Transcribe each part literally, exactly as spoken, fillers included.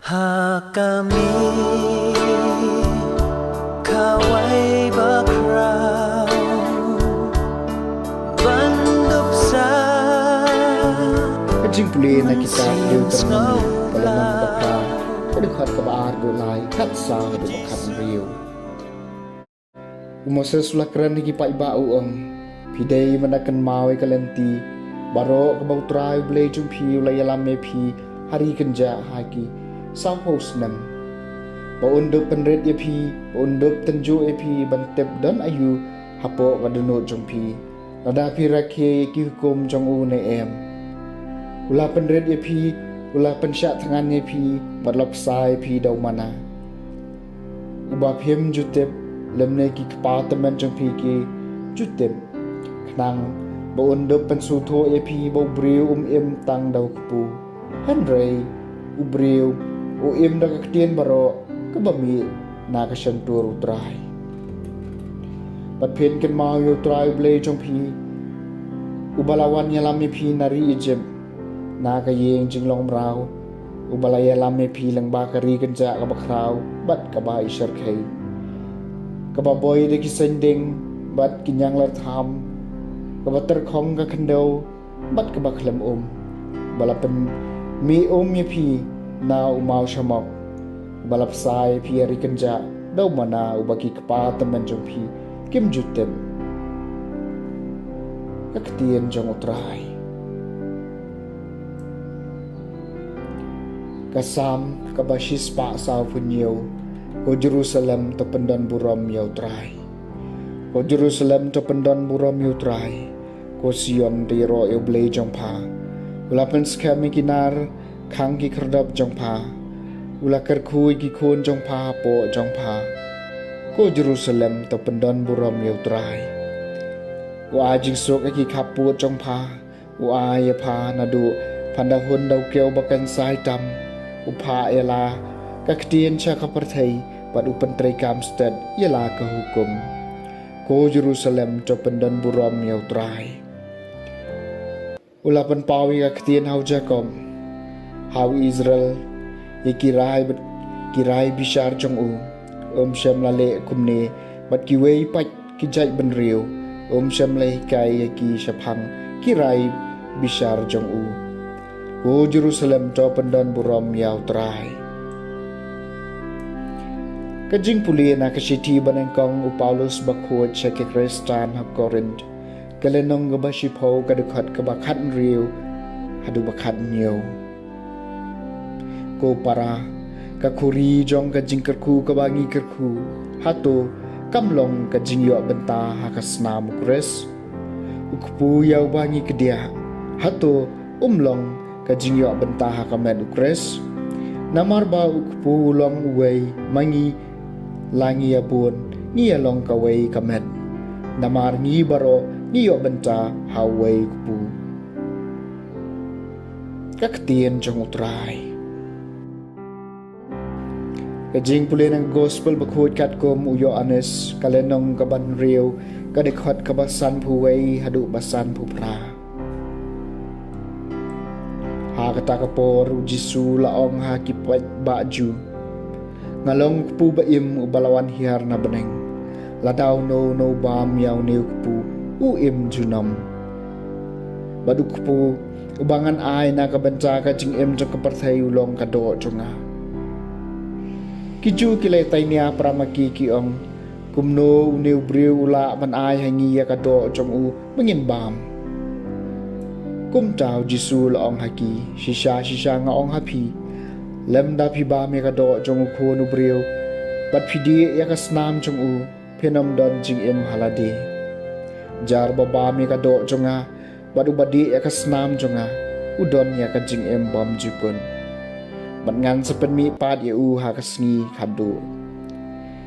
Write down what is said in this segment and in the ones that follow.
Ha ka miet kawei bakhraw ban dup sa. Ka jingpule na kitab Deuteronomi, ka lynnong kaba phra, ka dkhot kaba ar haduh lai, khatsaw haduh ba khathynriew. U Moses u la kren ha ki paidbah, u ong: Phi dei ban da kynmaw ïa ka lynti baroh kaba U Trai U Blei jong phi u la ïalam ïa phi ha ri kynjah ha ki sawphew snem, ba un dup pynrit ïa phi, ba un dup tynjuh ïa phi ban tip don aïu hapoh ka dohnud jong phi, lada phi rakhe ïa ki hukum jong u ne em. U la pynrit ïa phi, u la pynshah thngan ïa phi, bad la bsa ïa phi da u manna, uba phim ju tip, lymne ki kpa tymmen jong phi ki ju tip, khnang ba un dup pynsngewthuh ïa phi ba u briew um im tang da u kpu, hynrei u briew u im da ka ktien baroh kaba mih na ka shyntur U Trai. Bad phin kynmaw ïa U Trai U Blei jong phi, uba la wan ïalam ïa phi na ri Ijipt, na ka ïing jinglong mraw, uba la ïalam ïa phi lyngba ka ri kynjah kaba khraw bad kaba ishyrkhei, kaba boi da ki saiñ dieng bad ki ñianglartham, kaba tyrkhong ka khyndew bad kaba khlem um, ba la pynmih um ïa phi na u maw shamok, ba la bsa ïa phi ha ri kynjah da u manna uba ki kpa tymmen jong phi kim ju tip. Ka ktien jong U Trai. Ka Salm kaba shispah sawphew hynñiew. Ko Jerusalem, to pyndon burom ïa U Trai. Ko Jerusalem, to pyndon burom ïa U Trai. Ko Sion, to ïaroh ïa U Blei jong pha. U la pynskhem ïa ki nar khang ki khyrdop jong pha. U la kyrkhu ïa ki khun jong pha hapoh jong pha. Ko Jerusalem, to pyndon burom ïa U Trai. U ai jingsuk ïa ki khappud jong pha. U ai ïa pha naduh phan da hun da u kiew ba kynsai tam. U phah ïa la ka ktien sha ka pyrthei, bad u pyntreikam stet ïa la ka hukum. Ko Jerusalem, to pyndon burom ïa U Trai. U la pynpaw ïa ka ktien ha u Jakob, ha u Israel, ïa ki rai bad ki rai bishar jong u. Um shym la leh kumne bad kiwei pat ki jaitbynriew, um shym la hikai ïa ki shaphang ki rai bishar jong u. Ko Jerusalem, to pyndon burom ïa U Trai. Ka jingpule na ka shithi banyngkong u Paulus bakhuid sha ki Khristan ha Korinth, ka lynnong kaba shiphew, ka dkhot kaba khathynriew haduh ba khathynñiew. Ko para, ka khuri jong ka jingkyrkhu kaba ngi kyrkhu, hato kam long ka jingïoh bynta ha ka snam U Khrist? U kpu ïa uba ngi kdiah, hato um long ka jingïoh bynta ha ka met U Khrist? Namar ba u kpu u long uwei, ma ngi la ngi ïa bun, ngi ïa long kawei ka met. Namar ngi baroh ngi ïoh bynta ha uwei u kpu. Ka ktien jong U Trai. Ka jingpule na ka gospel bakhuid katkum u Ïoannis, ka lynnong kaba hynriew, ka dkhot kaba sanphew wei haduh ba sanphew phra. Ha kata ka por u Jisu u la ong ha ki paidbah Jiw: Nga long u kpu ba im uba la wan hiar na bneng. Lada uno uno u bam ïa une u kpu, u im junom. Bad u kpu uba ngan ai na ka bynta ka jingim jong ka pyrthei u long ka doh jong nga. Ki Jiw ki la ïatainia para ma ki, ki ong: Kumno une u briew u lah ban ai ha ngi ïa ka doh jong u ba ngin bam? Kumta u Jisu u la ong ha ki: Shisha shisha nga ong ha phi, lymda phi bam ïa ka doh jong u Khun u briew bad phi dih ïa ka snam jong u, phin ym don jingim ha lade. Jar uba bam ïa ka doh jong nga bad uba dih ïa ka snam jong nga, u don ïa ka jingim bymjukut, bad ngan sa pynmih pat ïa u ha ka sngi khadduh.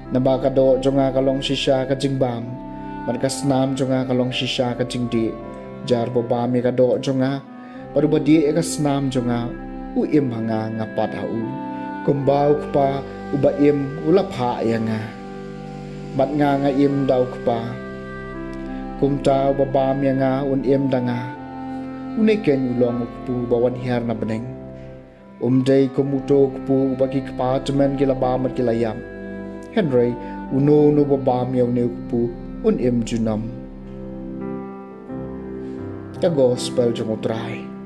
Naba ka doh jong nga ka long shisha ka jingbam, bad ka snam jong nga ka long shisha ka jingdih. Jar uba bam ïa ka doh jong nga bad uba dih ïa ka snam jong nga, u im ha nga, nga pat ha u. Kumba u Kpa uba im u la phah ïa nga, bad nga nga im da u Kpa, kumta uba bam ïa nga un im da nga. Une keiñ u long u kpu ba wan hiar na bneng. Um dei kum uto u kpu uba ki kpa tymmen ki la bam bad ki la ïap. Hynrei uno uno uba bam ïa une u kpu un im junom. Ka Gospel jong U Trai.